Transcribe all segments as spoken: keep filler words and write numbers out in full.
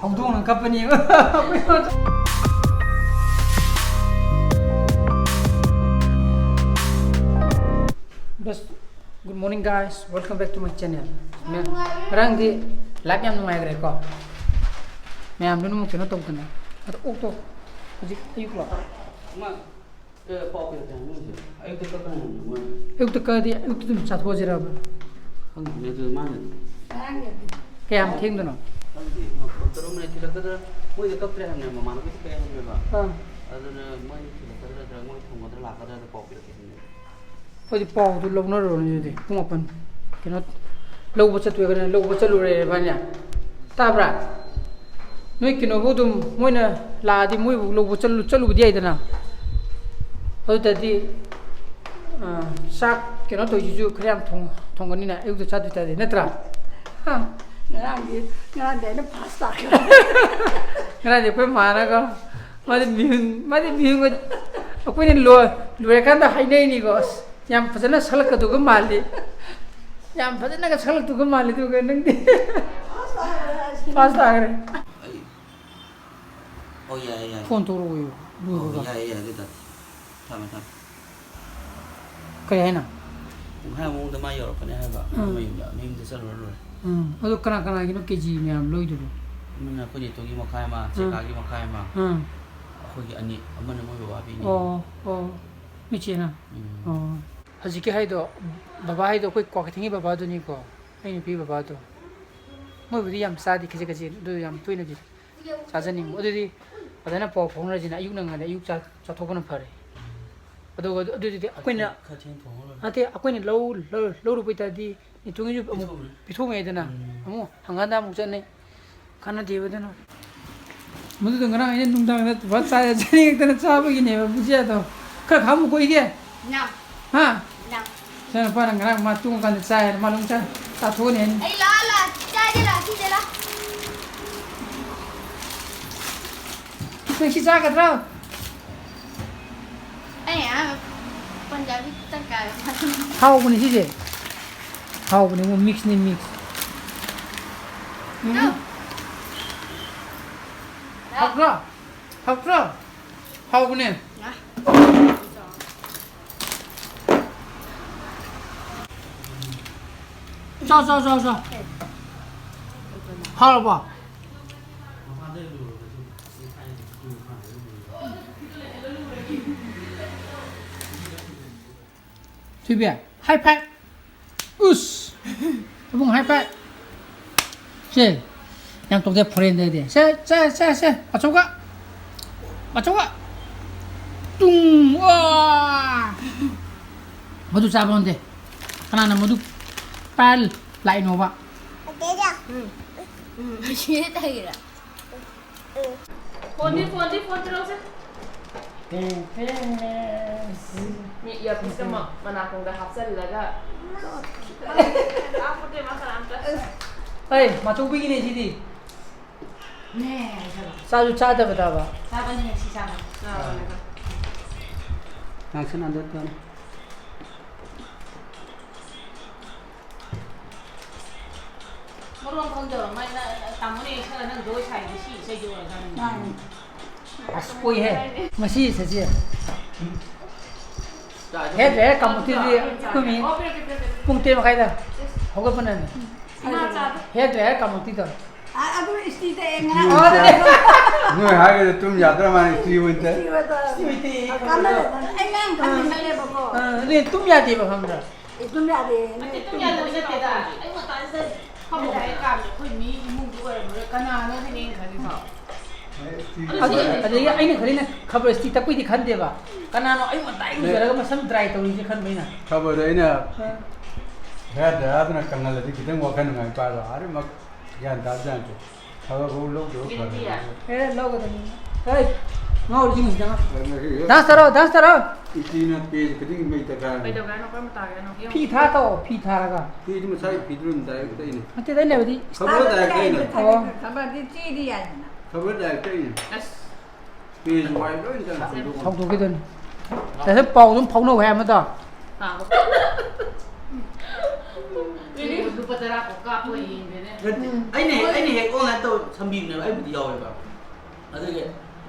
ꯍꯧꯗꯣꯡꯅ ꯀꯞꯄꯅꯤ꯫ Just, good morning guys, welcome back to my channel. ꯃꯌꯥꯝ, ꯉꯔꯥꯡꯗꯤ live ꯌꯥꯝ ꯅꯨꯡꯉꯥꯏꯈ꯭ꯔꯦꯀꯣ꯫ ꯃꯌꯥꯝꯗꯨꯅ ꯑꯃꯨꯛ ꯀꯩꯅꯣ ꯇꯧꯗꯅ꯫ ꯑꯗꯣ ꯑꯣꯛꯇꯣ ꯍꯧꯖꯤꯛ ꯑꯌꯨꯛꯂꯣ? ꯑꯦ, ꯄꯥꯎ ꯀꯩꯅꯣ ꯇꯧ ꯍꯥꯏꯕꯅꯤ ꯍꯧꯖꯤꯛ꯫ ꯑꯌꯨꯛꯇ ꯀꯛꯀꯅꯤ ꯍꯥꯏꯕꯅꯤ ꯃꯣꯏ꯫ ꯑꯌꯨꯛꯇ ꯀꯛꯑꯗꯤ ꯑꯌꯨꯛꯇ ꯑꯗꯨꯝ ꯆꯥꯊꯣꯛꯑꯁꯤꯔꯕ? ꯈꯪꯗꯦꯅꯦ, ꯑꯗꯨ ꯃꯥꯅ ꯀꯌꯥꯝ ꯊꯦꯡꯗꯣꯏꯅꯣ? ꯈꯪꯗꯦ, ꯃꯥ ꯄꯨꯡ ꯇꯔꯨꯛ ꯃꯈꯥꯏ ꯊꯤꯜꯂꯛꯀꯗ꯭ꯔꯥ? ꯃꯣꯏꯗ ꯀꯛꯇ꯭ꯔꯦ ꯍꯥꯏꯕꯅꯦ, ꯃꯃꯥꯟꯅꯕꯤꯗ ꯀꯛꯑꯦ ꯍꯥꯏꯕꯅꯦꯕ꯫ ꯑꯥ꯫ ꯑꯗꯨꯅ ꯃꯣꯏ ꯊꯤꯜꯂꯛꯀꯗ꯭ꯔꯥ ꯅꯠꯇ꯭ꯔꯒ ꯃꯣꯏ ꯊꯣꯡꯒꯗ꯭ꯔꯥ ꯂꯥꯛꯀꯗ꯭ꯔꯥ ꯑꯗꯨ ꯄꯥꯎ ꯄꯤꯔꯛꯀꯦ ꯍꯥꯏꯕꯅꯦ꯫ ꯑꯩꯈꯣꯏꯗꯤ ꯄꯥꯎꯗꯨ ꯂꯧꯅꯔꯨꯔꯅꯤ ꯑꯗꯨꯗꯤ꯫ ꯄꯨꯡ ꯃꯥꯄꯟ꯫ ꯀꯩꯅꯣ, ꯂꯧꯕ ꯆꯠꯇꯣꯏꯒꯅ ꯂꯧꯕ ꯆꯠꯂꯨꯔꯦ ꯏꯕꯥꯅꯤ꯫ ꯇꯥꯕ꯭ꯔꯥ? ꯅꯣꯏ ꯀꯩꯅꯣꯕꯨ ꯑꯗꯨꯝ ꯃꯣꯏꯅ ꯂꯥꯛꯑꯗꯤ ꯃꯣꯏꯕꯨ ꯂꯧꯕ ꯆꯠꯂꯨ-, ꯆꯠꯂꯨꯕꯗꯤ ꯌꯥꯏꯗꯅ꯫ ꯑꯗꯨ ꯇꯔꯗꯤ, ꯑ, ꯆꯥꯛ ꯀꯩꯅꯣ ꯇꯧꯔꯤꯁꯤꯁꯨ ꯈꯔ ꯌꯥꯝ ꯊꯣꯡ-, ꯊꯣꯡꯒꯅꯤꯅ ꯑꯌꯨꯛꯇ ꯆꯥꯗꯣꯏ ꯇꯥꯔꯗꯤ, ꯅꯠꯇ꯭ꯔꯥ? ꯍꯥ? ꯉꯔꯥꯡꯗꯤ, ꯉꯔꯥꯡꯗꯤ ꯑꯩꯅ ꯐꯥꯁ ꯇꯥꯈ꯭ꯔꯦ꯫ ꯉꯔꯥꯡꯗꯤ ꯑꯩꯈꯣꯏ ꯃꯥꯅꯒ, ꯃꯥꯗꯤ ꯃꯤꯍꯨꯟ, ꯃꯥꯗꯤ ꯃꯤꯍꯨꯟꯒ ꯑꯩꯈꯣꯏꯅ ꯂꯣꯏ-, ꯂꯣꯏꯔꯀꯥꯟꯗ ꯍꯥꯏꯅꯩꯅꯤꯀꯣ꯫ "ꯑꯁ, ꯌꯥꯝ ꯐꯖꯅ ꯁꯛꯂꯛꯀꯗꯧꯒ ꯃꯥꯜꯂꯤ꯫ ꯌꯥꯝ ꯐꯖꯅꯒ ꯁꯛꯂꯛꯇꯧꯒ ꯃꯥꯜꯂꯤ, ꯑꯗꯨꯒ ꯅꯪꯗꯤ ꯐꯥꯁ ꯇꯥꯈ꯭ꯔꯦ꯫" ꯑꯩ, ꯑꯣ, ꯌꯥꯏꯌꯦ, ꯌꯥꯏꯌꯦ꯫ ꯐꯣꯟ ꯇꯧꯔꯛꯑꯣꯌꯣ, ꯑꯣ, ꯂꯣꯏꯕꯒ꯫ ꯌꯥꯏꯌꯦ, ꯌꯥꯏꯌꯦ, ꯑꯗꯨ ꯇꯥꯗꯦ꯫ ꯊꯝꯃꯦ, ꯊꯝꯃꯦ꯫ ꯀꯩ ꯍꯥꯏꯅꯣ? ꯄꯨꯡꯈꯥꯏ ꯑꯃ ꯃꯅꯨꯡꯗ ꯃꯥ ꯌꯧꯔꯛꯀꯅꯤ ꯍꯥꯏꯕ, ꯎꯝ꯫ ꯃꯌꯨꯝꯗ, ꯃꯌꯨꯝꯗ ꯆꯠꯂꯨꯔ ꯂꯣꯏꯔꯦ꯫ ꯎꯝ, ꯑꯗꯣ ꯀꯅꯥ ꯀꯅꯥꯒꯤꯅꯣ ꯀꯦ ꯖꯤ ꯃꯌꯥꯝ ꯂꯧꯗꯨꯕꯣ? ꯑꯃꯅ ꯑꯩꯈꯣꯏ ꯅꯦꯇꯣꯒꯤ ꯃꯈꯥꯏ ꯑꯃ, ꯎꯝ꯫ ꯆꯦꯀꯥꯒꯤ ꯃꯈꯥꯏ ꯑꯃ, ꯎꯝ꯫ ꯑꯩꯈꯣꯏꯒꯤ ꯑꯅꯤ, ꯑꯃꯅ ꯃꯣꯏ ꯕꯕꯥ ꯄꯤꯅꯤ꯫ ꯑꯣ, ꯑꯣ, ꯅꯣꯏ ꯆꯦꯅ? ꯎꯝ꯫ ꯑꯣ꯫ ꯍꯧꯖꯤꯛꯀꯤ ꯍꯥꯏꯗꯣ, ꯕꯕꯥ ꯍꯥꯏꯗꯣ ꯑꯩꯈꯣꯏ ꯀ꯭ꯋꯥꯀꯩꯊꯦꯜꯒꯤ ꯕꯕꯥꯗꯨꯅꯤꯀꯣ, ꯑꯩ ꯅꯨꯄꯤ ꯕꯕꯥꯗꯣ꯫ ꯃꯣꯏꯕꯨꯗꯤ ꯌꯥꯝ ꯆꯥꯗꯦ, ꯈꯖꯤꯛ ꯈꯖꯤꯛ, ꯑꯗꯨ ꯌꯥꯝ ꯇꯣꯏꯅꯗꯤ ꯆꯥꯖꯅꯤꯡꯕ꯫ ꯑꯗꯨꯗꯤ ꯐꯖꯅ ꯄꯥꯎ ꯐꯥꯎꯅꯔꯁꯤꯅ, ꯑꯌꯨꯛ ꯅꯪꯉꯗꯤ ꯑꯌꯨꯛ ꯆꯥ-, ꯆꯥꯊꯣꯛꯄꯅ ꯐꯔꯦ꯫ ꯑꯗꯨꯒ ꯑꯗꯨ-, ꯑꯗꯨꯗꯤ ꯑꯩꯈꯣꯏꯅ ꯈꯔ ꯊꯦꯡ ꯊꯣꯡꯉ ꯂꯣꯏꯔꯦ꯫ ꯅꯠꯇꯦ, ꯑꯩꯈꯣꯏꯅ ꯂꯧ-, ꯂꯧ-, ꯂꯧꯔꯨꯕ ꯑꯣꯏꯇꯥꯔꯗꯤ ꯅꯤꯇꯨꯡꯒꯤꯁꯨ ꯑꯃꯨꯛ ꯄꯤꯊꯣꯛꯎꯔꯦ꯫ ꯄꯤꯊꯣꯛꯑꯦꯗꯅ, ꯎꯝ꯫ ꯑꯃꯨꯛ ꯍꯪꯒꯠ ꯍꯟꯗ ꯑꯃꯨꯛ ꯆꯠꯅꯤ, ꯀꯥꯟꯅꯗꯦꯕ ꯑꯗꯨꯅ꯫ ꯃꯗꯨꯗꯣ ꯉꯔꯥꯡ ꯑꯩꯅ ꯅꯨꯡꯗꯥꯡꯗ ꯕꯕꯥ ꯆꯥ ꯆꯥꯅꯤꯡꯉꯛꯇꯅ ꯆꯥꯕꯒꯤꯅꯦꯕ ꯕꯨꯖꯤꯌꯥꯗꯣ꯫ ꯈꯔ ꯈꯥꯝꯃꯨꯀꯣ ꯏꯒꯦ꯫ ꯅꯥ꯫ ꯍꯥ? ꯅꯥ꯫ ꯏꯆꯥꯅꯨꯄꯥꯅ ꯉꯔꯥꯡ ꯃꯥ ꯇꯨꯝꯃꯀꯥꯟꯗ ꯆꯥꯏ ꯍꯥꯏꯅ ꯃꯥ ꯑꯗꯨꯝ ꯆꯥ-, ꯆꯥꯊꯣꯛꯑꯅꯤ ꯍꯥꯏꯅꯤ꯫ ꯑꯩ ꯂꯥꯛꯑꯣ, ꯂꯥꯛꯑꯣ, ꯁꯤꯗ ꯂꯥꯛꯑꯣ꯫ ꯅꯪ ꯁꯤ ꯆꯥꯒꯗ꯭ꯔꯣ? ꯑꯩ, ꯑꯥ, ꯄꯟꯖꯥꯕꯤ ꯇꯛꯀꯥꯏ꯫ ꯍꯥꯎꯕꯅꯤ ꯁꯤꯁꯦ꯫ ꯍꯥꯎꯕꯅꯤ, ꯃꯣꯏ ꯃꯤꯛꯁꯅꯤ, ꯃꯤꯛꯁ꯫ ꯎꯝ꯫ ꯇꯨ꯫ ꯍꯥꯎꯇ꯭ꯔꯣ? ꯍꯥꯎꯇ꯭ꯔꯣ? ꯍꯥꯎꯕꯅꯦ꯫ ꯆꯥꯎ, ꯆꯥꯎ, ꯆꯥꯎ, ꯆꯥꯎ꯫ ꯍꯥꯎꯔꯕꯣ? ꯊꯣꯏꯕꯤ, high five꯫ ꯎꯁ! ꯏꯕꯨꯡ, high five꯫ ꯁꯦ, ꯌꯥꯝ ꯇꯧꯗꯦ ꯐꯣꯔꯦꯟꯗꯗꯤ꯫ ꯁꯦ, ꯁꯦ, ꯁꯦ, ꯁꯦ꯫ ꯑꯆꯧꯕ꯫ ꯑꯆꯧꯕ꯫ ꯇꯨꯡ! ꯋꯥ! ꯃꯗꯨ ꯆꯥꯕ ꯉꯝꯗꯦ꯫ ꯀꯅꯥꯅ ꯃꯗꯨ ꯄꯥꯏꯔ ꯂꯥꯛꯏꯅꯣꯕ? ꯎꯝ꯫ ꯎꯝ, ꯁꯤ ꯇꯩꯔꯥ? ꯐꯣꯟꯗꯤ, ꯐꯣꯟꯗꯤ, ꯐꯣꯟ ꯄꯤꯔꯛꯎꯁꯦ꯫ ꯃꯤ earpiece ꯀ ꯃ-, ꯃꯅꯥꯀꯣꯡꯗ ꯍꯥꯞꯆꯜꯂꯒ꯫ ꯍꯥꯞꯄꯗꯤ ꯃꯥ ꯀꯅꯥꯝꯇ꯫ ꯑꯩ, ꯃꯥꯆꯧꯕꯤꯒꯤꯅꯦ ꯁꯤꯗꯤ꯫ ꯅꯦ, ꯍꯥꯏꯖꯜꯂꯣ꯫ ꯆꯥꯁꯨ ꯆꯥꯗꯕꯗꯕ꯫ ꯆꯥꯕꯅꯤ, ꯉꯁꯤ ꯆꯥꯕꯅꯤ꯫ ꯆꯥꯕꯅꯤꯗ꯫ ꯉꯥꯡꯁꯟꯅꯗꯕꯗꯨꯅ꯫ ꯃꯔꯣꯟ ꯈꯪꯗꯕ ꯑꯃ, ꯅ-, ꯇꯥꯃꯣꯅ ꯌꯦꯡꯁꯜꯂ ꯅꯪ ꯖꯒꯣꯏ ꯁꯥꯏꯗꯣ ꯁꯤ ꯏꯁꯩꯗꯣ ꯑꯣꯏꯔꯖꯥꯠꯅꯤ꯫ ꯃꯥꯅꯤ꯫ ꯑꯁ, ꯀꯨꯏꯍꯦ꯫ ꯉꯁꯤ ꯏꯁꯩꯁꯦ꯫ Hair dryer ꯀꯥꯃꯨꯛꯇꯤꯗꯤ ꯑꯩꯈꯣꯏ ꯃꯤ ꯄꯨꯡ ꯇꯔꯦꯠ ꯃꯈꯥꯏꯗ ꯍꯧꯒꯠꯄꯅꯅꯦ꯫ ꯏꯃꯥ ꯆꯥꯗꯣ꯫ Hair dryer ꯀꯥꯃꯨꯛꯇꯤꯗꯣ꯫ ꯑ-, ꯑꯗꯨ ꯏꯁꯇꯤ ꯇꯛꯑꯦ ꯉꯔꯥꯡ꯫ ꯑꯣ, ꯑꯗꯨꯗꯤ꯫ ꯅꯣꯏ ꯍꯥꯏꯒꯗ꯭ꯔꯥ ꯇꯨꯝ ꯌꯥꯗ꯭ꯔꯥ ꯃꯥꯅ ꯏꯁꯇꯤ ꯑꯣꯏꯅ ꯇꯛꯑꯦ꯫ ꯏꯁꯇꯤ ꯑꯣꯏꯅ ꯇꯛꯑꯦ꯫ ꯏꯁꯇꯤ ꯑꯣꯏꯅ ꯇꯛꯑꯦ꯫ ꯀꯥꯟꯅꯗꯕꯅꯦ꯫ ꯑꯩ ꯉꯔꯥꯡ ꯈꯪꯗꯕꯅꯦꯕꯀꯣ꯫ ꯑ, ꯑꯗꯨꯗꯤ ꯇꯨꯝ ꯌꯥꯗꯦꯕ ꯈꯪꯕ꯭ꯔꯥ? ꯑꯦ, ꯇꯨꯝ ꯌꯥꯗꯦ꯫ ꯅꯠꯇꯦ, ꯇꯨꯝ ꯌꯥꯗꯕ ꯅꯠꯇꯦꯗ꯫ ꯑꯌꯨꯛ ꯉꯟꯇꯥꯁꯤꯗ ꯐꯃꯨꯡꯗ ꯍꯦꯛ ꯀꯥꯕꯁꯦ ꯑꯩꯈꯣꯏ ꯃꯤ ꯏꯃꯨꯡꯒꯤ ꯑꯣꯏꯔꯝꯃꯔꯣꯏ, ꯀꯅꯥꯅꯣ ꯁꯤꯅꯦ ꯑꯩꯅ ꯈꯜꯂꯤꯁꯦ꯫ ꯑꯗꯨꯗꯤ, ꯑꯗꯒꯤ ꯑꯩꯅ ꯈꯜꯂꯤꯅ ꯈꯕꯔ ꯏꯁꯇꯤ ꯇꯛꯄꯩꯗꯤ ꯈꯟꯗꯦꯕ꯫ ꯀꯅꯥꯅꯣ ꯑꯌꯨꯛ ꯉꯟꯇꯥ ꯏꯔꯨꯖꯔꯒ ꯃꯁꯝ dry ꯇꯧꯔꯤꯁꯦ ꯈꯟꯕ ꯑꯩꯅ꯫ ꯈꯕꯔꯗ ꯑꯩꯅ ꯑ꯫ Hair dryer ꯗꯨꯅ ꯀꯪꯍꯜꯂꯗꯤ ꯈꯤꯇꯪ ꯋꯥꯈꯜ ꯅꯨꯡꯉꯥꯏꯕ ꯄꯥꯏꯕ꯫ ꯑꯗꯨꯃꯛ ꯒ꯭ꯌꯥꯟ ꯇꯥꯕꯖꯥꯠ ꯅꯠꯇꯦ꯫ ꯈꯕꯔ ꯐꯥꯎ ꯂꯧꯗꯕ ꯐꯔꯦ꯫ ꯑꯦ, ꯂꯧꯒꯗꯕꯅꯤ꯫ ꯍꯦ, ꯉꯥꯎꯔꯤꯁꯤꯡꯁꯤꯗ꯫ ꯐꯔꯦ, ꯐꯔꯦ꯫ Dance ꯇꯧꯔꯣ, dance ꯇꯧꯔꯣ꯫ ꯏꯁꯇꯤꯅ page ꯈꯨꯗꯤꯡꯒꯤ ꯃꯩ ꯇꯛꯈꯥꯏꯔꯅꯤ꯫ ꯀꯩꯗꯧꯒꯦ ꯍꯥꯏꯅꯣ? ꯀꯔꯝꯕ ꯇꯥꯒꯦ ꯍꯥꯏꯅꯣ? ꯌꯦꯡꯉꯣ꯫ ꯐꯤ ꯊꯥ ꯇꯧꯑꯣ, ꯐꯤ ꯊꯥꯔꯒ꯫ ꯐꯤꯗꯤ ꯃꯁꯥꯒꯤ ꯐꯤꯗꯨ ꯑꯗꯨꯝ direct ꯇꯛꯏꯅꯦ꯫ ꯅꯠꯇꯦꯗ, ꯑꯩꯅ ꯍꯥꯏꯕꯗꯤ ꯈꯕꯔ direct ꯇꯛꯏꯅꯦ꯫ ꯑꯣ꯫ ꯈꯕꯔꯗꯤ ꯆꯦꯗꯤ ꯌꯥꯏꯗꯅ꯫ ꯈꯕꯔ direct ꯇꯛꯏꯅꯦ꯫ ꯑꯁ꯫ Page ꯋꯥꯏ ꯂꯣꯏ ꯆꯪꯉꯦ ꯁꯦꯡꯗꯣꯛꯑꯣ꯫ ꯁꯧꯗꯣꯛꯈꯤꯗꯣꯏꯅꯤ꯫ ꯉꯁꯥꯏ ꯄꯥꯎ ꯑꯗꯨꯝ ꯐꯥꯎꯅꯧ ꯍꯥꯏ ꯑꯃꯗꯣ꯫ ꯂꯨꯄꯥ ꯇꯔꯥ ꯀꯣꯛ ꯀꯥꯞꯄ ꯌꯦꯡꯒꯦꯅꯦ꯫ ꯅꯠꯇꯦ, ꯑꯩꯅ ꯍꯦꯛ, ꯑꯩꯅ ꯍꯦꯛ online ꯇꯧ ꯁꯝꯕꯤꯕꯅꯦꯕ, ꯑꯩꯕꯨꯗꯤ ꯌꯥꯎꯋꯦꯕ꯫ ꯑꯗꯨꯒꯤ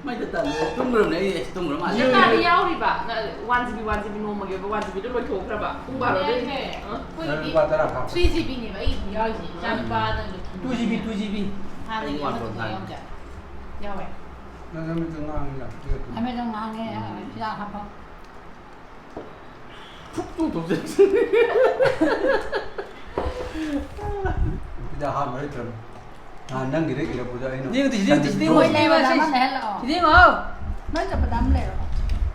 ꯃꯩꯗ ꯇꯜꯂꯦ, ꯇꯨꯝꯈ꯭ꯔꯕꯅꯦ꯫ ꯑꯩ ꯑꯩꯁ ꯇꯨꯝꯈ꯭ꯔ ꯃꯥꯜꯂꯦ꯫ ꯅꯪ ꯀꯥꯗꯤ ꯌꯥꯎꯔꯤꯕ? ꯅꯪ one G B, one G B ꯅꯣꯡꯃꯒꯤ ꯑꯣꯏꯕ ꯋꯥꯟ ꯖꯤ ꯕꯤꯗꯣ ꯂꯣꯏꯊꯣꯛꯈ꯭ꯔꯕ? ꯄꯨꯡ ꯕꯥꯔꯣꯗꯩ? ꯅꯠꯇꯦ, ꯑ? ꯑꯩꯈꯣꯏꯒꯤꯗꯤ ꯂꯨꯄꯥ ꯇꯔꯥ ꯀꯥꯞꯄ꯫ ꯊ꯭ꯔꯤ ꯖꯤ ꯕꯤꯅꯦꯕ ꯑꯩꯒꯤꯗꯤ ꯌꯥꯎꯔꯤꯁꯦ꯫ ꯏꯆꯥꯅꯨꯄꯥ ꯅꯪꯒꯤ two G B, two G B. ꯍꯥꯟꯅꯒꯤ ꯑꯩ ꯋꯥꯟ ꯑꯃ ꯄꯣꯏꯟ ꯊꯝꯕ ꯅꯥꯏꯟ꯫ ꯌꯥꯎꯗꯦ? ꯌꯥꯎꯋꯦ꯫ ꯅꯪ ꯑꯃꯗꯣ ꯉꯥꯡꯉꯤꯔ? ꯑꯃꯗꯣ ꯉꯥꯡꯉꯦ, ꯍꯤꯗꯥꯛ ꯍꯥꯞꯄꯣ꯫ ꯐꯨꯛ ꯇꯨ ꯇꯧꯖꯔꯛꯁꯅꯤ꯫ ꯍꯤꯗꯥꯛ ꯍꯥꯞꯄ ꯍꯩꯇ꯭ꯔꯕ? ꯅꯍꯥꯟ ꯅꯪꯒꯤꯗ ꯏꯔꯛꯄꯗꯣ ꯑꯩꯅ ꯌꯦꯡꯉꯨ, ꯌꯦꯡꯉꯨ, ꯌꯦꯡꯉꯨ, ꯃꯣꯏ ꯂꯩꯕꯗ ꯑꯃ ꯂꯩꯍꯜꯂꯛꯑꯣ꯫ ꯁꯤꯗ ꯌꯦꯡꯉꯣ꯫ ꯅꯪ ꯆꯠꯄꯗ ꯑꯃ ꯂꯩꯔꯛꯑꯣ꯫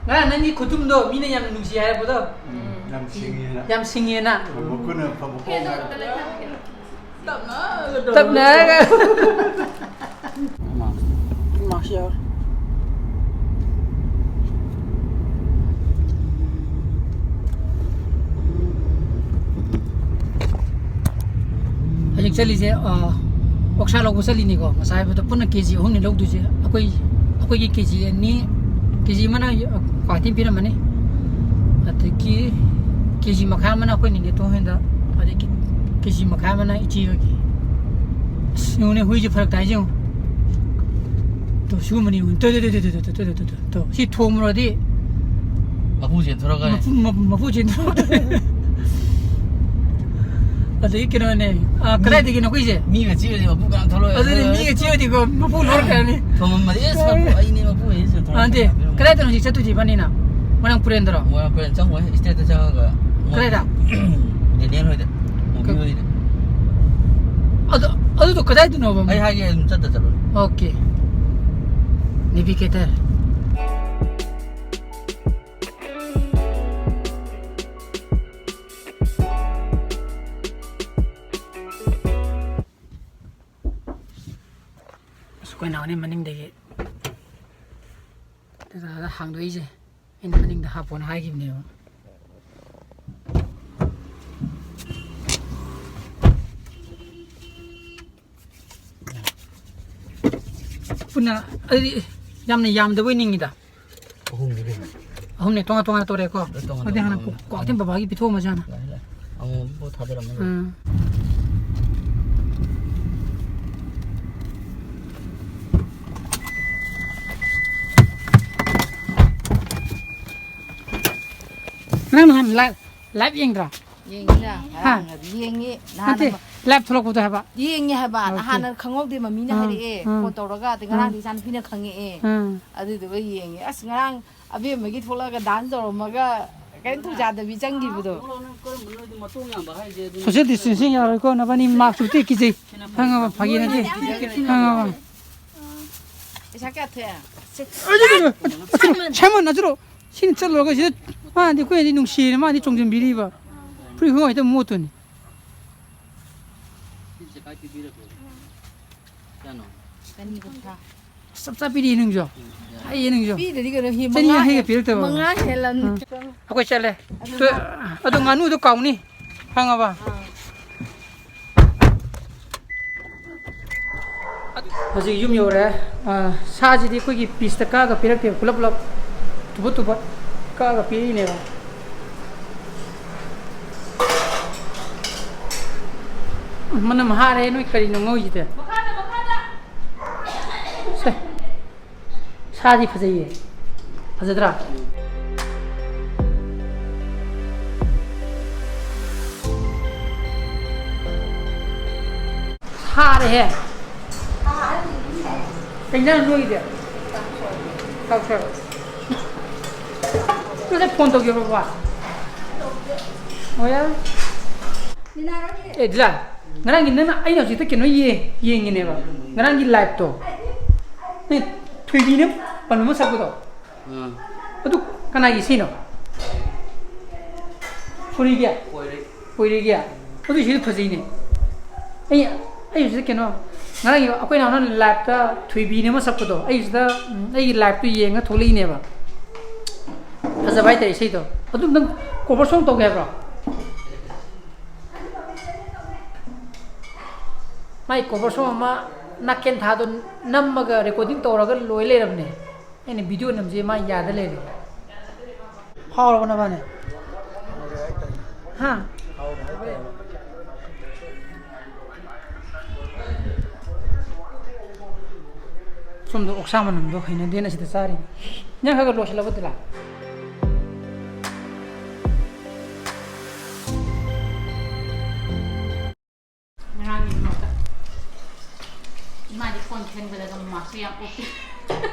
ꯉꯔꯥꯡ ꯅꯪꯒꯤ ꯈꯨꯇꯨꯝꯗꯣ ꯃꯤꯅ ꯌꯥꯝꯅ ꯅꯨꯡꯁꯤ ꯍꯥꯏꯔꯛꯄꯗꯣ꯫ ꯎꯝ, ꯌꯥꯝ ꯁꯤꯡꯉꯦꯅ꯫ ꯌꯥꯝ ꯁꯤꯡꯉꯦꯅ꯫ ꯃꯈꯨꯠꯅ ꯐꯕ ꯈꯣꯡ ꯍꯦꯟꯗꯣꯛꯇꯅ ꯊꯝꯒꯦꯔꯣ? ꯇꯞꯅ ꯍꯥꯏꯔꯒ꯫ ꯇꯞꯅ ꯍꯥꯏꯔꯒ꯫ ꯃꯥꯛꯁ ꯌꯥꯎꯔꯦ꯫ ꯍꯧꯖꯤꯛ ꯆꯠꯂꯤꯁꯦ, ꯑ, ꯑꯣꯛꯁꯥ ꯂꯧꯕ ꯆꯠꯂꯤꯅꯤꯀꯣ꯫ ꯉꯁꯥꯏ ꯍꯥꯏꯕꯗꯣ ꯄꯨꯟꯅ ꯀꯦ ꯖꯤ ꯑꯍꯨꯝꯅꯤ ꯂꯧꯗꯣꯏꯁꯦ꯫ ꯑꯩꯈꯣꯏ, ꯑꯩꯈꯣꯏꯒꯤ ꯀꯦ ꯖꯤ ꯑꯅꯤ, ꯀꯦ ꯖꯤ ꯑꯃꯅ ꯒꯨꯍꯥꯇꯤ ꯄꯤꯔꯝꯃꯅꯤ꯫ ꯑꯗꯒꯤ ꯀꯦ ꯖꯤ ꯃꯈꯥꯏ ꯑꯃꯅ ꯑꯩꯈꯣꯏ ꯅꯤꯅꯦ ꯇꯣꯡ ꯍꯣꯏꯗ, ꯑꯗꯒꯤ ꯀꯦ ꯖꯤ ꯃꯈꯥꯏ ꯑꯃꯅ ꯏꯆꯦ ꯍꯣꯏꯒꯤ꯫ ꯑꯁ, ꯌꯦꯡꯉꯨꯅꯦ, ꯍꯨꯏꯁꯦ ꯐꯔꯛ ꯇꯥꯏꯁꯦ ꯌꯦꯡꯉꯨ꯫ ꯇꯣ, ꯁꯤꯒꯨꯝꯕꯅꯤ ꯌꯦꯡꯉꯨ꯫ ꯇꯣ, ꯇꯣ, ꯁꯤ ꯊꯣꯝꯃꯨꯔꯗꯤ ꯃꯄꯨ ꯆꯦꯟꯊꯣꯔꯛꯀꯅꯤ꯫ ꯃꯄꯨ, ꯃ-, ꯃꯄꯨ ꯆꯦꯟꯊꯣꯔꯛꯀꯅꯤ꯫ ꯑꯗꯒꯤ ꯀꯩꯅꯣꯅꯦ, ꯑ, ꯃꯤ, ꯀꯗꯥꯏꯗꯒꯤꯅꯣ ꯑꯩꯈꯣꯏꯁꯦ? ꯃꯤꯒ ꯆꯤꯛꯑꯗꯤ ꯃꯄꯨ ꯀꯅꯥꯝ ꯊꯣꯛꯂꯛꯑꯣꯏ꯫ ꯑꯗꯨꯅꯦ, ꯃꯤꯒ ꯆꯤꯛꯑꯗꯤꯀꯣ, ꯃꯄꯨ ꯂꯧꯔꯛꯀꯅꯤ꯫ ꯊꯣꯝꯃꯝꯃꯗꯤ, "ꯑꯦꯁ, ꯃꯄꯨ, ꯑꯩꯅꯦ ꯃꯄꯨ", ꯑꯩ ꯆꯦꯟꯊꯣꯔꯛꯀꯅꯤ꯫ ꯅꯠꯇꯦ, ꯀꯗꯥꯏꯗꯅꯣ ꯍꯧꯖꯤꯛ ꯆꯠꯇꯣꯏꯁꯦ ꯏꯕꯥꯅꯤꯅ? ꯃꯣꯏꯔꯥꯡ ꯄꯨꯔꯦꯟꯗꯔꯣ? ꯃꯣꯏꯔꯥꯡ ꯄꯨꯔꯦꯟ ꯆꯪꯉꯣꯏ, ꯏꯁꯇ꯭ꯔꯦꯠꯇ ꯆꯪꯉꯒ ꯃꯣꯏ ꯀꯗꯥꯏꯗ? ꯗꯦꯅꯤꯌꯦꯜ ꯍꯣꯏꯗ, ꯃꯨꯕꯤ ꯀ-, ꯍꯣꯏꯗ꯫ ꯑꯗꯨ, ꯑꯗꯨꯗꯣ ꯀꯗꯥꯏꯗꯅꯣꯕ? ꯑꯩ ꯍꯥꯏꯒꯦ, ꯑꯗꯨꯝ ꯆꯠꯇ ꯆꯠꯂꯣ꯫ ꯑꯣꯀꯦ꯫ ꯅꯦꯚꯤꯒꯦꯇꯔ꯫ ꯑꯁ, ꯑꯩꯈꯣꯏ ꯅꯥꯎꯅꯤ ꯃꯅꯤꯡꯗꯒꯤ ꯗꯔꯀꯥꯔ ꯍꯥꯡꯗꯣꯛꯏꯁꯦ꯫ ꯑꯩꯅ ꯃꯅꯤꯡꯗ ꯍꯥꯞꯄꯣꯅ ꯍꯥꯏꯈꯤꯕꯅꯦꯕ꯫ ꯄꯨꯟꯅ ꯑꯗꯨꯗꯤ ꯌꯥꯝꯅ ꯌꯥꯝꯗꯕꯣꯏ ꯅꯤꯡꯉꯤꯗ꯫ ꯑꯍꯨꯝꯗꯤ ꯀꯩꯅꯣ? ꯑꯍꯨꯝꯅꯦ, ꯇꯣꯉꯥꯟ ꯇꯣꯉꯥꯟꯅ ꯇꯧꯔꯛꯑꯦꯀꯣ꯫ ꯂꯣꯏ ꯇꯣꯉꯥꯟ ꯑꯗꯨꯗꯤ ꯍꯥꯟꯅ ꯇꯣꯉꯥꯟ ꯀ꯭ꯋꯥ-, ꯀ꯭ꯋꯥꯀꯩꯊꯦꯜ ꯕꯕꯥꯒꯤ ꯄꯤꯊꯣꯛꯑꯝꯃꯁꯦ ꯍꯥꯟꯅ꯫ ꯌꯥꯏ, ꯌꯥꯏ꯫ ꯑꯃꯨꯛ ꯑꯃꯨꯛ ꯊꯥꯗꯔꯝꯃꯒ꯫ ꯎꯝ꯫ Live live ꯌꯦꯡꯗ꯭ꯔꯥ? ꯌꯦꯡꯉꯤꯅ꯫ ꯍꯥ? ꯉꯔꯥꯡꯒꯗꯤ ꯌꯦꯡꯉꯤ꯫ ꯅꯍꯥꯟ ꯅꯠꯇꯦ, ꯑꯃ ꯂꯥꯏꯚ ꯊꯣꯛꯂꯛꯄꯗꯣ ꯍꯥꯏꯕ꯫ ꯌꯦꯡꯉꯤ ꯍꯥꯏꯕ꯫ ꯑꯣꯀꯦ꯫ ꯅꯍꯥꯟꯅ ꯈꯪꯍꯧꯗꯦ, ꯃꯃꯤꯅ ꯑꯥ, ꯍꯥꯏꯔꯛꯑꯦ꯫ ꯑꯥ꯫ ꯐꯣꯟ ꯇꯧꯔꯒ꯫ ꯑꯗꯩ ꯑꯥ꯫ ꯉꯔꯥꯡꯗꯤ ꯏꯆꯥꯅꯨꯄꯤꯅ ꯈꯪꯉꯛꯑꯦ꯫ ꯑꯥ꯫ ꯑꯗꯨꯗꯨꯒ ꯌꯦꯡꯉꯤ꯫ ꯑꯁ, ꯉꯔꯥꯡ ꯑꯕꯦꯝꯃꯒꯤ ꯊꯣꯛꯂꯛꯑꯒ ꯗꯥꯟꯁ ꯇꯧꯔꯝꯃꯒ ꯀꯔꯤꯝ ꯊꯧꯖꯥꯗꯕꯤ ꯆꯪꯈꯤꯕꯗꯣ꯫ ꯁꯣꯁꯤꯌꯦꯜ ꯗꯤꯁꯇꯦꯟꯁꯤꯡ ꯌꯥꯔꯣꯏꯀꯣ, ꯅꯕꯥꯅꯤ ꯃꯥꯛꯁ ꯎꯞꯇꯦ, ꯀꯤꯖꯩ꯫ ꯈꯪꯉꯕ? ꯐꯥꯒꯤ ꯅꯠꯇꯦ꯫ ꯈꯪꯉꯕ? ꯄꯩꯁꯥ ꯀꯌꯥ ꯊꯣꯛꯑꯦ? ꯁꯦ꯫ ꯑꯗꯨꯗꯨꯅ, ꯁꯥꯏꯃꯟ, ꯅꯠꯇ꯭ꯔꯣ? ꯁꯤꯅ ꯆꯠꯂꯨꯔꯒ ꯁꯤꯗ ꯃꯥꯗꯤ ꯑꯩꯈꯣꯏꯅꯗꯤ ꯅꯨꯡꯁꯤꯔꯦ, ꯃꯥꯗꯤ ꯆꯣꯡꯁꯤꯟꯕꯤꯔꯤꯕ꯫ ꯐꯨꯔꯤꯠ ꯈꯣꯡꯒꯥꯎ ꯍꯦꯛꯇ ꯃꯣꯠꯇꯣꯏꯅꯤ꯫ ꯆꯅꯤ ꯀꯨꯟꯊ꯭ꯔꯥ꯫ ꯆꯞ ꯆꯞ ꯄꯤꯔꯤ ꯅꯪꯁꯨ꯫ ꯍꯩꯌꯦ ꯅꯪꯁꯨ꯫ ꯄꯤꯗꯗꯤ ꯀꯩꯅꯣ, ꯍꯤ ꯆꯅꯤ ꯃꯉꯥ ꯌꯥꯡꯈꯩꯒ ꯍꯦꯜ-, ꯄꯤꯔꯛꯇꯕ꯫ ꯃꯉꯥ ꯍꯦꯜꯂꯝꯅꯤ꯫ ꯎꯝ꯫ ꯑꯩꯈꯣꯏ ꯆꯠꯂꯦ꯫ ꯑꯗꯨ ꯑꯗꯣ, ꯑꯗꯣ ꯉꯥꯅꯨꯗꯣ ꯀꯥꯎꯅꯤ꯫ ꯈꯪꯉꯕ? ꯑꯥ꯫ ꯍꯧꯖꯤꯛ ꯌꯨꯝ ꯌꯧꯔꯦ꯫ ꯑꯥ, ꯁꯥꯁꯤꯗꯤ ꯑꯩꯈꯣꯏꯒꯤ ꯄꯤꯁꯇ ꯀꯛꯑꯒ ꯄꯤꯔꯛꯇꯦꯕ, ꯄꯨꯂꯞ ꯄꯨꯂꯞ ꯇꯨꯕꯠ ꯇꯨꯕꯠ ꯀꯛꯑꯒ ꯄꯤꯔꯛꯏꯅꯦꯕ꯫ ꯃꯅꯝ ꯍꯥꯔꯦ, ꯅꯣꯏ ꯀꯔꯤꯅꯣ ꯉꯧꯔꯤꯁꯤꯗꯤ? ꯁꯦ꯫ ꯁꯥꯗꯤ ꯐꯖꯩꯌꯦ꯫ ꯐꯖꯗ꯭ꯔꯥ? ꯁꯥꯔꯦꯍꯦ꯫ ꯀꯩ ꯏꯟꯖꯥꯡ ꯅꯣꯏꯒꯤꯗꯤ? ꯀꯥꯡꯁꯣꯏ꯫ ꯅꯪꯁꯦ ꯐꯣꯟ ꯇꯧꯒꯦꯕ ꯕꯕꯥ? ꯑꯣ, ꯌꯥꯔꯦ꯫ ꯑꯦ, ꯗꯤꯂꯥ, ꯉꯔꯥꯡꯒꯤ ꯅꯪꯅ, ꯑꯩꯅ ꯍꯧꯖꯤꯛꯇ ꯀꯩꯅꯣ ꯌꯦ-, ꯌꯦꯡꯉꯤꯅꯦꯕ꯫ ꯉꯔꯥꯡꯒꯤ ꯂꯥꯏꯞꯇꯣ꯫ ꯅꯪ ꯊꯣꯏꯕꯤꯅ ꯄꯟꯕ ꯑꯃ ꯁꯛꯄꯗꯣ꯫ ꯑꯥ꯫ ꯑꯗꯨ ꯀꯅꯥꯒꯤ ꯏꯁꯩꯅꯣ? ꯐꯨꯔꯤꯒꯤ? ꯀꯣꯏꯔꯦ꯫ ꯀꯣꯏꯔꯦꯒꯤ? ꯑꯗꯨ ꯏꯁꯩꯗꯨ ꯐꯖꯩꯅꯦ꯫ ꯑꯩ, ꯑꯩ ꯍꯧꯖꯤꯛ ꯀꯩꯅꯣ, ꯉꯔꯥꯡꯒꯤ ꯑꯩꯈꯣꯏ ꯅꯍꯥꯟ ꯂꯥꯏꯞꯇ ꯊꯣꯏꯕꯤꯅ ꯑꯃ ꯁꯛꯄꯗꯣ, ꯑꯩ ꯁꯤꯗ, ꯎꯝ, ꯑꯩꯒꯤ ꯂꯥꯏꯞꯇꯨ ꯌꯦꯡꯉ ꯊꯣꯛꯂꯛꯏꯅꯦꯕ꯫ ꯐꯖꯕ ꯍꯥꯏꯇꯥꯔꯦ ꯏꯁꯩꯗꯣ꯫ ꯑꯗꯨ ꯅꯪ ꯀꯣꯚꯔ ꯁꯣꯡ ꯇꯧꯒꯦ ꯍꯥꯏꯕ꯭ꯔꯣ? ꯃꯥꯏ ꯀꯣꯚꯔ ꯁꯣꯡ ꯑꯃ ꯅꯥꯀꯦꯟ ꯊꯥꯗꯣ ꯅꯝꯃꯒ ꯔꯦꯀꯣꯔꯗꯤꯡ ꯇꯧꯔꯒ ꯂꯣꯏ ꯂꯩꯔꯕꯅꯦ꯫ ꯑꯩꯅ ꯚꯤꯗꯤꯑꯣ ꯅꯝꯁꯦ ꯃꯥ ꯌꯥꯗ ꯂꯩꯔꯦ꯫ ꯍꯥꯎꯔꯕ ꯅꯕꯥꯅꯤ? ꯍꯥ? ꯁꯣꯝꯗ ꯑꯣꯛꯁꯥ ꯃꯅꯝꯗꯣ ꯍꯩꯅꯗꯦꯅ ꯁꯤꯗ ꯆꯥꯔꯤ꯫ ꯏꯟꯖꯥꯡ ꯈꯔ ꯈꯔ ꯂꯣꯏꯁꯤꯜꯂꯕ ꯗꯤꯂꯥ? ꯃꯥꯗꯤ ꯀꯣꯟ ꯐꯦꯡꯕꯗꯒ ꯃꯃꯥꯁꯨ ꯌꯥꯝ ꯑꯣꯛꯏ꯫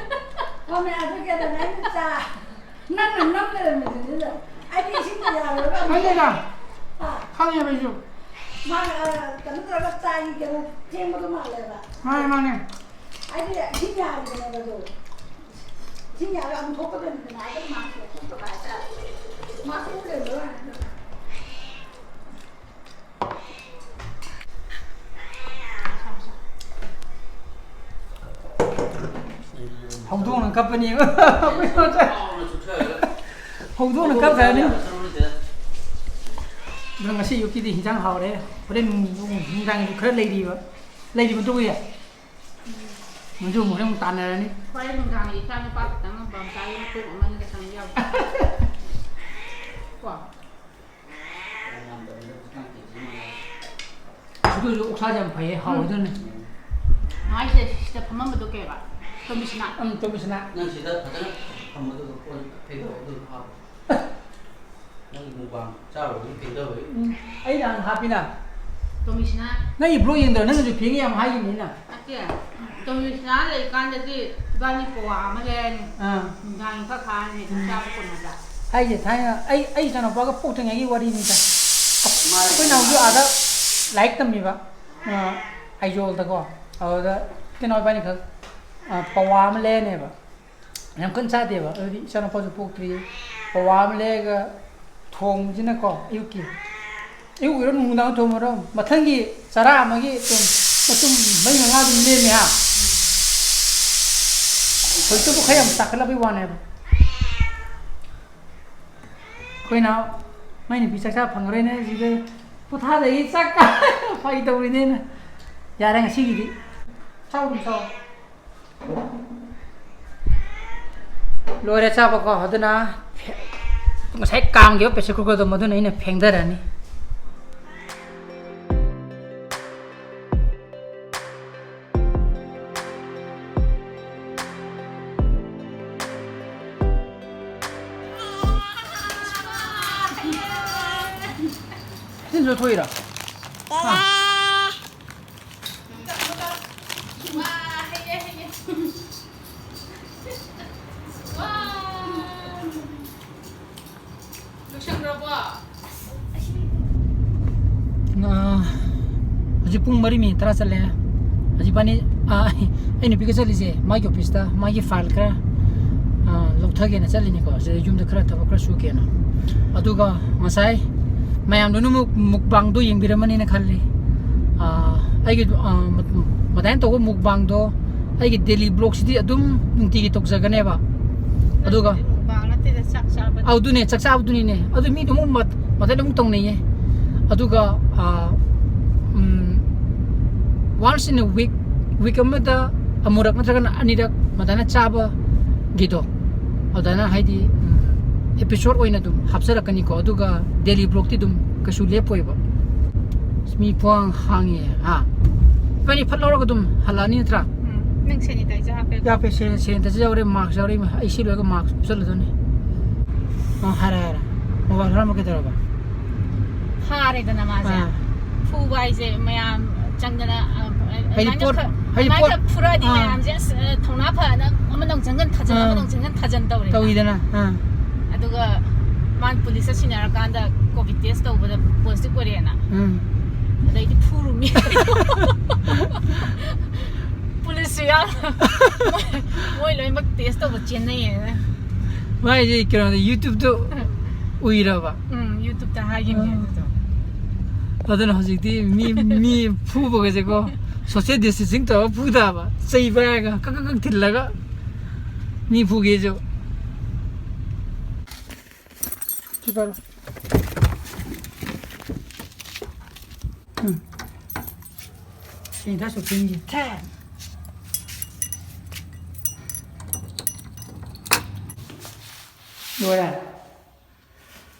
ꯀꯣꯟ ꯃꯌꯥꯝꯗꯣ ꯀꯩꯗꯧꯉꯩ ꯆꯥ? ꯅꯪꯅ ꯅꯝ ꯂꯩꯔꯝꯃꯤꯗꯨꯅꯤꯅ꯫ ꯑꯩꯗꯤ ꯏꯁꯤꯡꯗ ꯌꯥꯜꯂꯒ ꯈꯪꯉꯦꯗ꯫ ꯑꯥ꯫ ꯈꯪꯉꯦꯕ ꯑꯩꯁꯨ꯫ ꯃꯥꯅ, ꯑ, ꯀꯩꯅꯣ ꯇꯧꯔꯒ ꯆꯥꯒꯤ ꯀꯩꯅꯣ ꯐꯦꯡꯕꯗꯣ ꯃꯥꯜꯂꯦꯕ꯫ ꯃꯥꯅꯦ, ꯃꯥꯅꯦ꯫ ꯑꯩꯗꯤ ꯏꯁꯤꯡ ꯌꯥꯜꯂꯤꯗꯅꯦꯕ ꯑꯗꯣ꯫ ꯏꯁꯤꯡ ꯌꯥꯜꯂꯒ ꯑꯃꯨꯛ ꯊꯣꯛꯀꯗꯣꯏꯅꯤꯗꯅ꯫ ꯑꯗꯨꯝ ꯃꯥꯁꯨ ꯊꯣꯛꯇꯕ ꯍꯥꯏꯇꯥꯔꯦ꯫ ꯃꯥꯁꯨ ꯂꯩꯔꯝꯕ ꯋꯥꯅꯤ꯫ ꯍꯧꯗꯣꯡꯅ ꯀꯞꯄꯅꯦꯕ꯫ ꯍꯧꯗꯣꯡꯅ ꯀꯞꯈ꯭ꯔꯅꯤ꯫ ꯑꯗꯣ ꯉꯁꯤ ꯑꯌꯨꯛꯀꯤꯗꯤ ꯍꯤꯟꯖꯥꯡ ꯍꯥꯎꯔꯦ꯫ ꯍꯣꯔꯦꯟ ꯅꯨꯡ-, ꯅꯨꯡꯗꯥꯡꯒꯤꯁꯨ ꯈꯔ ꯂꯩꯔꯤꯕ꯫ ꯂꯩꯔꯤꯕ ꯅꯠꯇ꯭ꯔꯣ, ꯏꯌꯥ? ꯃꯟꯖꯨ ꯑꯃꯨꯛ ꯍꯣꯔꯦꯟ ꯑꯃꯨꯛ ꯇꯥꯟꯅꯔꯅꯤ꯫ ꯍꯣꯔꯦꯟ ꯅꯨꯡꯗꯥꯡꯒꯤ ꯏꯆꯥ ꯅꯨꯄꯥ ꯈꯛꯇꯪ ꯕꯝ ꯆꯥꯏ, ꯃꯇꯣꯡ ꯑꯃꯅꯤꯒ ꯆꯪ ꯌꯥꯎꯗꯦ꯫ ꯀꯣ? ꯑꯗꯨ ꯑꯣꯏꯔꯁꯨ ꯑꯣꯛꯁꯥꯁꯦ ꯌꯥꯝ ꯐꯩꯌꯦ, ꯍꯥꯎꯋꯦ ꯑꯗꯨꯅ꯫ ꯃꯥꯏꯁꯦ ꯁꯤꯗ ꯐꯝꯃꯝꯕꯗꯣ ꯀꯩꯕ? ꯇꯣꯃꯤꯁꯅꯥ꯫ ꯎꯝ, ꯇꯣꯃꯤꯁꯅꯥ꯫ ꯅꯪ ꯁꯤꯗ ꯐꯖꯅ ꯊꯝꯕꯗꯨ ꯀꯣꯟ ꯐꯦꯡꯗꯣꯛꯑꯣ, ꯑꯗꯨ ꯍꯥꯞꯄꯣ꯫ ꯅꯪꯒꯤ ꯃꯨꯛꯕꯥꯡ ꯆꯥꯔꯨꯕꯒꯤ ꯐꯦꯡꯗꯕꯒꯤ꯫ ꯎꯝ, ꯑꯩꯅ ꯍꯥꯟꯅ ꯍꯥꯞꯄꯤꯅ꯫ ꯇꯣꯃꯤꯁꯅꯥ꯫ ꯅꯪꯒꯤ ꯕ꯭ꯂꯣꯛ ꯌꯦꯡꯗ꯭ꯔꯣ? ꯅꯪꯅꯁꯨ ꯐꯦꯡꯉꯦ ꯌꯥꯝ ꯍꯥꯏꯈꯤꯕꯅꯤꯅ꯫ ꯅꯠꯇꯦ꯫ ꯇꯣꯃꯤꯁꯅꯥ ꯂꯩꯀꯥꯟꯗꯗꯤ ꯏꯕꯥꯅꯤ ꯄꯋꯥ ꯑꯃ ꯂꯩꯔꯅꯤ꯫ ꯑꯥ꯫ ꯅꯨꯡꯗꯥꯡ ꯈꯔ ꯈꯥꯛꯑꯅꯤ꯫ ꯎꯝ꯫ ꯆꯥꯕ ꯀꯣꯟꯅꯕ꯭ꯔꯥ? ꯍꯥꯏꯁꯦ ꯊꯥꯏꯅ ꯑꯩ, ꯑꯩ ꯏꯆꯥꯅꯨꯄꯥꯒ ꯄꯣꯛꯇ꯭ꯔꯤꯉꯩꯒꯤ ꯋꯥꯔꯤꯅꯤꯗ꯫ ꯑꯩꯈꯣꯏ ꯅꯥꯎꯁꯨ ꯑꯥꯗ ꯂꯥꯏꯔꯤꯛ ꯇꯝꯃꯤꯕ, ꯑꯥ, ꯑꯥꯏꯖꯣꯜꯗꯀꯣ꯫ ꯑꯗꯨꯗ ꯏꯆꯤꯟ ꯏꯅꯥꯎ ꯏꯕꯥꯅꯤꯈꯛ, ꯑꯥ, ꯄꯋꯥ ꯑꯃ ꯂꯩꯔꯅꯦꯕ꯫ ꯌꯥꯝ ꯀꯟꯅ ꯆꯥꯗꯦꯕ, ꯑꯗꯨꯗꯤ ꯏꯆꯥꯅꯨꯄꯥꯁꯨ ꯄꯣꯛꯇ꯭ꯔꯤ꯫ ꯄꯋꯥ ꯑꯃ ꯂꯩꯔꯒ ꯊꯣꯡꯕꯁꯤꯅꯀꯣ, ꯑꯌꯨꯛꯀꯤ, ꯑꯌꯨꯛ ꯑꯣꯏꯔꯣ ꯅꯨꯡꯗꯥꯡ ꯊꯣꯡꯉꯔꯣ, ꯃꯊꯪꯒꯤ ꯆꯔꯥ ꯑꯃꯒꯤ ꯑꯗꯨꯝ ꯃꯇꯨꯝ ꯃꯔꯤ ꯃꯉꯥ ꯑꯗꯨꯝ ꯂꯦꯝꯃꯦ ꯍꯥ꯫ ꯍꯧꯖꯤꯛꯇꯕꯨ ꯈꯔ ꯌꯥꯝ ꯆꯥꯈꯠꯂꯕꯩ ꯋꯥꯅꯦꯕ꯫ ꯑꯩꯈꯣꯏꯅ ꯃꯥꯏ ꯅꯨꯄꯤ ꯆꯥꯛ ꯆꯥ ꯐꯪꯉꯔꯣꯏꯅꯦ ꯁꯤꯗ ꯄꯣꯊꯥꯗꯒꯤ ꯆꯥꯛ ꯀꯥ-, ꯐꯥꯒꯤ ꯇꯧꯔꯤꯅꯦꯅ꯫ ꯌꯥꯔꯦ ꯉꯁꯤꯒꯤꯗꯤ꯫ ꯆꯥꯎ ꯑꯗꯨꯝ ꯆꯥꯎ꯫ ꯂꯣꯏꯔꯦ ꯆꯥꯕꯀꯣ, ꯑꯗꯨꯅ ꯐꯦ-, ꯉꯁꯥꯏ ꯀꯥꯝꯈꯤꯕ pressure cookerꯗꯣ ꯃꯗꯨꯅ ꯑꯩꯅ ꯐꯦꯡꯊꯔꯅꯤ꯫ ꯁꯤꯅꯁꯨ ꯊꯣꯛꯏꯔꯣ? ꯑꯥ꯫ ꯋꯥ, ꯍꯩꯌꯦ, ꯍꯩꯌꯦ꯫ ꯋꯥ꯫ ꯂꯣꯏꯁꯟꯈ꯭ꯔꯕꯣ? ꯑꯥ, ꯍꯧꯖꯤꯛ ꯄꯨꯡ ꯃꯔꯤ ꯃꯤꯅꯤꯠ ꯇꯔꯥ ꯆꯠꯂꯦ꯫ ꯍꯧꯖꯤꯛ ꯏꯕꯥꯅꯤ, ꯑꯥ, ꯑꯩ ꯅꯨꯄꯤꯒ ꯆꯠꯂꯤꯁꯦ ꯃꯥꯒꯤ ꯑꯣꯐꯤꯁꯇ ꯃꯥꯒꯤ ꯐꯥꯏꯜ ꯈꯔ, ꯑꯥ, ꯂꯧꯊꯒꯦꯅ ꯆꯠꯂꯤꯅꯤꯀꯣ꯫ ꯁꯤꯗ ꯌꯨꯝꯗ ꯈꯔ ꯊꯕꯛ ꯈꯔ ꯁꯨꯒꯦꯅ꯫ ꯑꯗꯨꯒ ꯉꯁꯥꯏ ꯃꯌꯥꯝꯗꯨꯅ ꯑꯃꯨꯛ ꯃꯨꯛꯕꯥꯡꯗꯣ ꯌꯦꯡꯕꯤꯔꯝꯃꯅꯤꯅ ꯈꯜꯂꯤ꯫ ꯑꯥ, ꯑꯩꯒꯤ, ꯑꯥ, ꯃ-, ꯃꯗꯥꯏꯅ ꯇꯧꯕ ꯃꯨꯛꯕꯥꯡꯗꯣ ꯑꯩꯒꯤ ꯗꯦꯂꯤ ꯕ꯭ꯂꯣꯛꯁꯤꯗꯤ ꯑꯗꯨꯝ ꯅꯨꯡꯇꯤꯒꯤ ꯇꯧꯖꯒꯅꯦꯕ꯫ ꯑꯗꯨꯒ ꯃꯨꯛꯕꯥꯡ ꯅꯠꯇꯦꯗ, ꯆꯥꯛ ꯆꯥꯕ꯫ ꯑꯗꯨꯅꯦ, ꯆꯥꯛ ꯆꯥꯕꯗꯨꯅꯤꯅꯦ꯫ ꯑꯗꯨ ꯃꯤꯗꯨ ꯑꯃꯨꯛ ꯃꯠ-, ꯃꯊꯟꯇ ꯑꯃꯨꯛ ꯇꯧꯅꯩꯌꯦ꯫ ꯑꯗꯨꯒ, ꯑꯥ, ꯎꯝ, once in a week, week ꯑꯃꯗ ꯑꯃꯨꯔꯛ ꯅꯠꯇ꯭ꯔꯒꯅ ꯑꯅꯤꯔꯛ ꯃꯗꯥꯏꯅ ꯆꯥꯕꯒꯤꯗꯣ, ꯑꯗꯥꯏꯅ ꯍꯥꯏꯗꯤ, ꯎꯝ, episode ꯑꯣꯏꯅ ꯑꯗꯨꯝ ꯍꯥꯞꯆꯔꯛꯀꯅꯤꯀꯣ꯫ ꯑꯗꯨꯒ ꯗꯦꯂꯤ ꯕ꯭ꯂꯣꯛꯇꯤ ꯑꯗꯨꯝ ꯀꯩꯁꯨ ꯂꯦꯞꯄꯣꯏꯕ꯫ ꯃꯤ ꯄꯣꯡ ꯍꯥꯡꯉꯦ, ꯍꯥ? ꯏꯕꯥꯅꯤ ꯐꯠ ꯂꯧꯔꯒ ꯑꯗꯨꯝ ꯍꯜꯂꯛꯑꯅꯤ ꯅꯠꯇ꯭ꯔꯥ? ꯎꯝ, ꯅꯪ sanitizer ꯍꯥꯞꯄꯦꯀꯣ? ꯌꯥꯄꯦ, ꯁꯦ-, sanitizer ꯌꯥꯎꯔꯦ, mask ꯌꯥꯎꯔꯦ, ꯑꯩ ꯁꯤ ꯂꯣꯏꯔꯒ mask ꯎꯞꯁꯜꯂꯗꯣꯏꯅꯦ꯫ ꯑ, ꯍꯥꯏꯔꯦ, ꯍꯥꯏꯔꯦ꯫ Mobile ꯍꯨꯔꯥꯟꯕ ꯀꯩꯗꯧꯔꯕ? ꯐꯥꯔꯦꯗꯅ ꯃꯥꯁꯦ꯫ ꯑꯥ꯫ ꯐꯨꯕ ꯍꯥꯏꯁꯦ ꯃꯌꯥꯝ ꯆꯪꯗꯅ, ꯑ, ꯑꯗꯨꯃꯥꯏꯅ ꯍꯥꯏꯗꯤ ꯄꯣꯠ, ꯈ-, ꯍꯥꯏꯗꯤ ꯑꯗꯨꯃꯥꯏꯅ ꯄꯣꯠ, ꯈ-, ꯐꯨꯔꯛꯑꯗꯤ ꯑꯥ꯫ ꯃꯌꯥꯝꯁꯦ, ꯑꯁ, ꯑ, ꯊꯧꯅꯥ ꯐꯅ ꯑꯃꯗ ꯑꯃꯨꯛ ꯆꯪꯁꯤꯟ ꯊꯥꯖꯟ, ꯑꯥ꯫ ꯑꯃꯗ ꯑꯃꯨꯛ ꯆꯪꯁꯤꯟ ꯊꯥꯖꯟ ꯇꯧꯔꯦꯗꯅ꯫ ꯇꯧꯋꯤꯗꯅ꯫ ꯑꯥ꯫ ꯑꯗꯨꯒ ꯃꯥꯅ ꯄꯨꯂꯤꯁꯇ ꯁꯤꯟꯅꯔꯀꯥꯟꯗ COVID test ꯇꯧꯕꯗ positive ꯑꯣꯏꯔꯦꯅ꯫ ꯎꯝ꯫ ꯑꯗꯩꯗꯤ ꯐꯨꯔꯨꯃꯤ꯫ ꯄꯨꯂꯤꯁꯁꯨ ꯌꯥꯎꯅ ꯃꯣꯏ, ꯃꯣꯏ ꯂꯣꯏꯅꯃꯛ test ꯇꯧꯕ ꯆꯦꯟꯅꯩꯌꯦꯅ꯫ ꯃꯥꯏꯁꯦ ꯀꯩꯅꯣꯗ, YouTube-ꯇ ꯎꯏꯔꯕ? ꯎꯝ, YouTube-ꯇ ꯍꯥꯏꯈꯤꯕꯅꯦ ꯎꯝ꯫ ꯑꯗꯨꯗꯣ꯫ ꯑꯗꯨꯅ ꯍꯧꯖꯤꯛꯇꯤ ꯃꯤ, ꯃꯤ ꯐꯨꯕꯒꯁꯦꯀꯣ, social distancing ꯇꯧꯔꯒ ꯐꯨ ꯇꯥꯕ꯫ ꯆꯩ ꯄꯥꯏꯔꯒ ꯀꯛ ꯀꯛ ꯀꯛ ꯊꯤꯜꯂꯒ ꯃꯤ ꯐꯨꯒꯦꯁꯨ꯫ ꯁꯤ ꯄꯥꯏꯔꯣ꯫ ꯎꯝ꯫ ꯁꯤ ꯈꯔ ꯁꯨꯞꯆꯤꯟꯁꯤ꯫ ꯊꯦ꯫ ꯂꯣꯏꯔꯦ꯫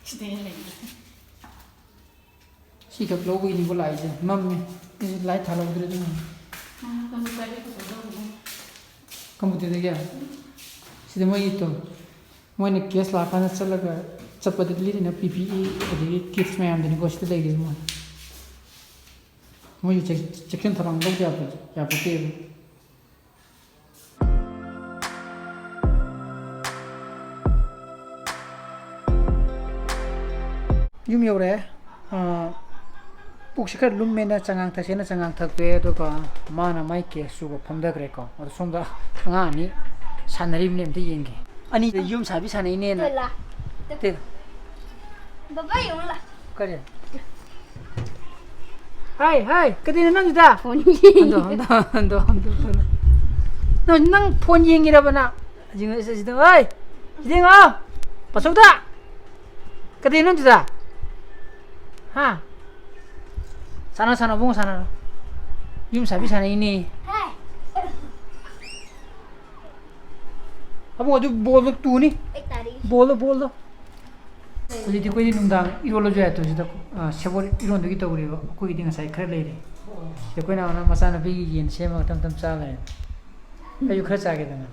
ꯁꯤꯗꯩ ꯍꯦꯟꯅ ꯂꯩꯇ꯭ꯔꯦ꯫ ꯁꯤꯈꯛ ꯂꯧꯕꯒꯤꯅꯤꯀꯣ ꯂꯥꯛꯏꯁꯦ꯫ ꯃꯝꯃꯦ꯫ ꯑꯩꯁꯦ light ꯊꯥꯜꯍꯧꯗ꯭ꯔꯦ ꯑꯗꯨꯅꯅꯦ꯫ ꯎꯝ, ꯀꯝꯄ꯭ꯌꯨꯇꯔꯗꯒꯤ ꯄꯨꯊꯣꯛꯂꯛꯎꯅꯦ꯫ ꯀꯝꯄ꯭ꯌꯨꯇꯔꯗꯒꯤ? ꯁꯤꯗ ꯃꯣꯏꯒꯤ ꯇꯣ-, ꯃꯣꯏꯅ case ꯂꯥꯛꯑꯀꯥꯟꯗ ꯆꯠꯂꯒ, ꯆꯠꯄꯗ ꯂꯤꯠꯅ P P E ꯑꯗꯒꯤ kits ꯃꯌꯥꯝꯗꯨꯅꯤꯀꯣ ꯁꯤꯗ ꯂꯩꯔꯤꯁꯦ ꯃꯣꯏ꯫ ꯃꯣꯏꯁꯨ ꯆꯦꯛ-, ꯆꯦꯛꯁꯤꯟ ꯊꯧꯔꯥꯡ ꯂꯧꯗ ꯌꯥꯄꯣꯠ-, ꯌꯥꯄꯣꯠꯇꯦꯕ꯫ ꯌꯨꯝ ꯌꯧꯔꯛꯑꯦ꯫ ꯑꯥ, ꯄꯨꯛꯁꯤ ꯈꯔ ꯂꯨꯝꯃꯦꯅ ꯆꯉꯥꯡ ꯊꯛꯁꯦꯅ ꯆꯉꯥꯡ ꯊꯛꯇꯣꯛꯑꯦ, ꯑꯗꯨꯒ ꯃꯥꯅ ꯃꯥꯏ ꯀꯦꯁ ꯆꯨꯕ ꯐꯝꯊꯈ꯭ꯔꯦꯀꯣ꯫ ꯑꯗꯣ ꯁꯣꯝꯗ ꯑꯉꯥꯡ ꯑꯅꯤ ꯁꯥꯟꯅꯔꯤꯕꯅꯦ, ꯑꯝꯇ ꯌꯦꯡꯒꯦ꯫ ꯑꯅꯤꯗ ꯌꯨꯝ ꯁꯥꯕꯤ ꯁꯥꯟꯅꯩꯅꯦꯅ꯫ ꯇꯦ꯫ ꯕꯕꯥ ꯌꯦꯡꯉꯨ ꯂꯥ꯫ ꯀꯔꯤ? ꯍꯥꯏ, ꯍꯥꯏ, ꯀꯩꯗꯧꯅꯣ ꯅꯪꯁꯤꯗ? ꯐꯣꯟ ꯌꯦꯡꯉꯤ꯫ ꯍꯟꯗꯣ, ꯍꯟꯗꯣ, ꯍꯟꯗꯣ, ꯍꯟꯗꯣ, ꯍꯟꯗꯣ꯫ ꯅꯪ, ꯅꯪ ꯐꯣꯟ ꯌꯦꯡꯉꯤꯔꯕ ꯅꯪ? ꯁꯤꯗ, ꯁꯤꯗ, ꯁꯤꯗ, ꯍꯣꯏ! ꯁꯤꯗ ꯌꯦꯡꯉꯣ! ꯄꯥꯆꯧꯗ! ꯀꯩꯗꯧꯅꯣ ꯅꯪꯁꯤꯗ? ꯍꯥ? ꯁꯥꯟꯅ, ꯁꯥꯟꯅ, ꯏꯕꯨꯡꯉꯣ, ꯁꯥꯟꯅꯔꯣ꯫ ꯌꯨꯝ ꯁꯥꯕꯤ ꯁꯥꯟꯅꯩꯅꯦ꯫ ꯍꯦ! ꯑꯕꯨꯡꯉꯣ, ꯑꯗꯨ ꯕꯣꯜꯗꯣ ꯇꯨꯅꯤ꯫ ꯑꯩ ꯇꯥꯔꯤ꯫ ꯕꯣꯜꯗꯣ, ꯕꯣꯜꯗꯣ꯫ ꯍꯧꯖꯤꯛꯇꯤ ꯑꯩꯈꯣꯏꯗꯤ ꯅꯨꯡꯗꯥꯡ ꯏꯔꯣꯜꯂꯁꯨ ꯌꯥꯏ꯫ ꯇꯨ ꯁꯤꯗ, ꯑ, ꯁꯦꯕꯣꯠ ꯏꯔꯣꯟꯗꯣꯏꯒꯤ ꯇꯧꯔꯤꯕ꯫ ꯑꯩꯈꯣꯏꯒꯤꯗꯤ ꯉꯁꯥꯏ ꯈꯔ ꯂꯩꯔꯤ꯫ ꯁꯤꯗ ꯑꯩꯈꯣꯏ ꯅꯍꯥꯟ ꯃꯆꯥꯅꯨꯄꯤꯒꯤ ꯌꯦꯟ ꯁꯦꯝꯃꯒ ꯇꯞ ꯇꯞ ꯆꯥ ꯂꯩꯔꯦ꯫ ꯑꯩꯁꯨ ꯈꯔ ꯆꯥꯒꯦꯗꯅ꯫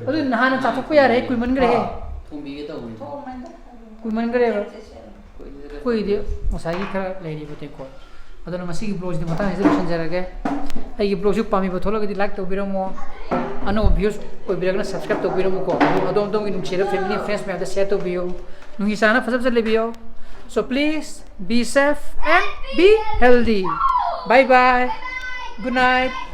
ꯑꯗꯨ ꯅꯍꯥꯟꯅ ꯆꯥꯊꯣꯛꯄ ꯌꯥꯔꯦ, ꯀꯨꯏꯃꯟꯈ꯭ꯔꯦꯍꯦ꯫ ꯊꯣꯡꯕꯤꯒꯦ ꯇꯧꯕꯅꯤ꯫ ꯀꯨꯏꯃꯟꯈ꯭ꯔꯦꯕ꯫ ꯑꯩꯈꯣꯏꯗꯤ ꯉꯁꯥꯏꯒꯤ ꯈꯔ ꯂꯩꯔꯤꯕ ꯇꯦꯡꯀꯣꯠ꯫ ꯑꯗꯨꯅ ꯉꯁꯤꯒꯤ vlogꯁꯤꯗꯤ ꯃꯇꯥꯡꯁꯤꯗ ꯂꯣꯏꯁꯤꯟꯖꯔꯒꯦ꯫ ꯑꯩꯒꯤ vlogꯁꯤ ꯄꯥꯝꯕꯤꯕ ꯊꯣꯛꯂꯒꯗꯤ like ꯇꯧꯕꯤꯔꯝꯃꯣ꯫ ꯑꯅꯧꯕ views ꯑꯣꯏꯕꯤꯔꯒꯅ subscribe ꯇꯧꯕꯤꯔꯝꯃꯨꯀꯣ꯫ ꯑꯗꯣ ꯑꯗꯣꯝ ꯑꯗꯣꯝꯒꯤ ꯅꯨꯡꯁꯤꯔꯕ family, friends ꯃꯌꯥꯝꯗ share ꯇꯧꯕꯤꯌꯨ꯫ ꯅꯨꯡꯁꯤ ꯆꯥꯟꯅꯅ ꯐꯖ ꯐꯖ ꯂꯩꯕꯤꯌꯣ꯫ So please be safe and be healthy. Bye bye. Good night.